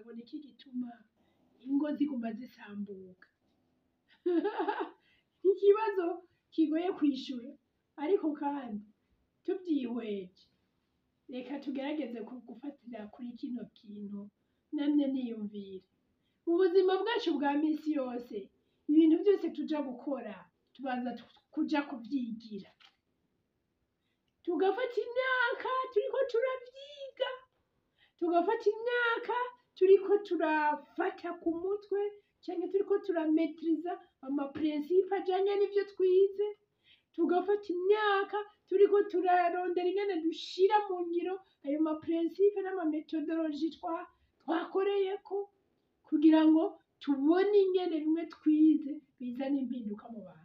ngo niki gituma ingo ziguma zisambuka? Ikibazo kigoye kwishura, ariko kandi tuvyihweje, reka tugerageze gufatira kuri kino kintu namye niyumvira. Mu buzima bwacu bwa misi yose, ibintu vyose tuja gukora tubanza kuja kuvyigira, tugafata imyaka turiko turavyiga, tugafata imyaka turiko turafata ku mutwe canke turiko turametiriza ama principes ajanye n'ivyo twize, tugafata imyaka turiko turarondera ingene dushira mu ngiro ayo ma principes n'ama méthodologies twakoreyeko, kugira ngo tubone ingene bimwe twize bizana impinduka mu bantu.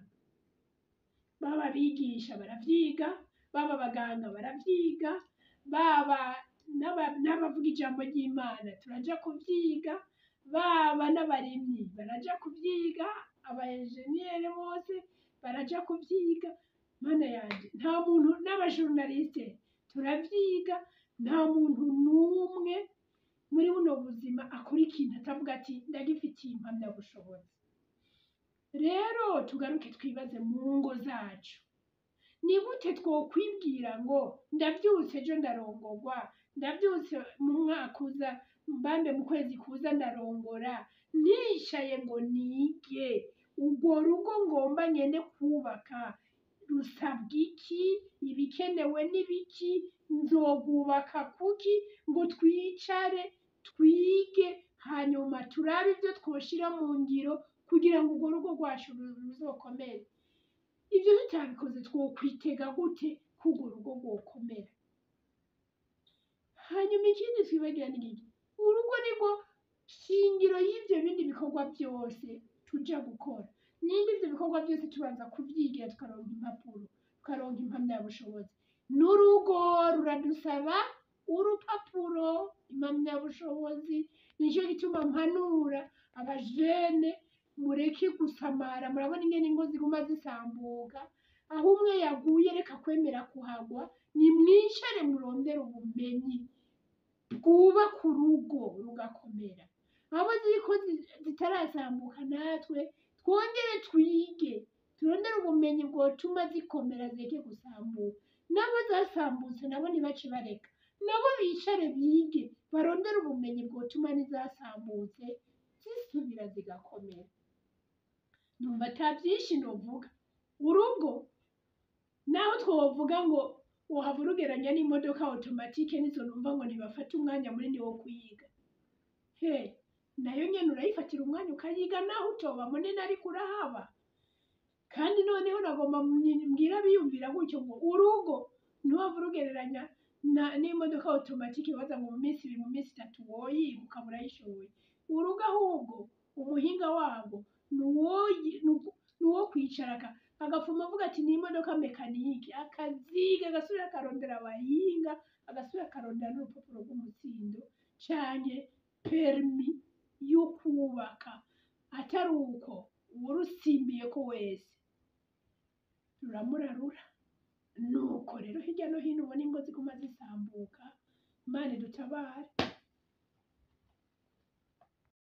Baba abigisha baravyiga, baba abaganga baravyiga, baba n'abavuga ijambo ry'Imana turaja kuvyiga, baba n'abarimyi baraja kuvyiga, aba ingénieurs bose baraja kuvyiga. Mana yanje, nta muntu, n'aba journalistes turavyiga. Nta muntu n'umwe muri buno buzima akora ikintu atavuga ati: "Ndagifitiye impamyabushobozi." Rero tugaruke twibaze mu ngo zacu: ni gute twokwibwira ngo ndavyutse ejo ndarongorwa, ndavyutse mu mwaka uza, mbambe mu kwezi kuza ndarongora, nticaye ngo nige urwo rugo ngomba ngende kubaka rusabwa iki, ibikenewe n'ibiki, nzogwubaka kuki? Ngo twicare twige, hanyuma turabe ibyo twoshira mu ngiro kugira ngo urwo rugo rwacu ruzokomere. Ibyo tutabikoze, twokwitega gute ko urwo rugo rwokomera? Hanyuma ikindi twibagira ni iki? Urugo nirwo shingiro y'ivyo bindi bikorwa byose tuja gukora. Nimba ivyo bikorwa byose tubanza kuvyigira, tukaronka impapuro, tukaronka impamyabushobozi, n'urugo ruradusaba urupapuro, impamyabushobozi. Nico gituma mpanura abajene: mureke gusamara. Murabona ingene ingo ziguma zisambuka. Aho umwe yaguye, reka kwemera kuhagwa. Nimwicare murondere ubumenyi bwubaka urugo rugakomera. Abo ziriko zitarasambuka, natwe twongere twige, turondere ubumenyi bwotuma zikomera, zireke gusambuka. Nabo zasambutse nabo ntibace bareka, nabo bicare bige, barondere ubumenyi bwotuma n'izasambutse zisubira zigakomera. Numva ata byinshi novuga. Urugo, naho twovuga ngo wohava urugeranya n'imodoka automatique, nizo numva ngo ntibafata umwanya munini wo kuyiga. He, nayo nyene urayifatira umwanya ukayiga, naho utoba munini, ariko urahaba. Kandi noneho nagomba mbwira abiyumvira gutyo ngo urugo ntiwava urugereranya n'imodoka automatique, baza ngo mu minsi 2, mu minsi 3 woyiga ukaba urayishoboye. Urugo ahubwo umuhinga warwo ni uwo kwicara agapfuma avuga ati: "Ni imodoka mécanique." Akaziga, agasubira akarondera abahinga, agasubira akarondera n'urupapuro rw'umutsindo canke permis yo kubaka. Atari uko, uwurusimbiyeko wese ruramurarura. Nuko rero hirya no hino ubona ingo ziguma zisambuka. Imana idutabare.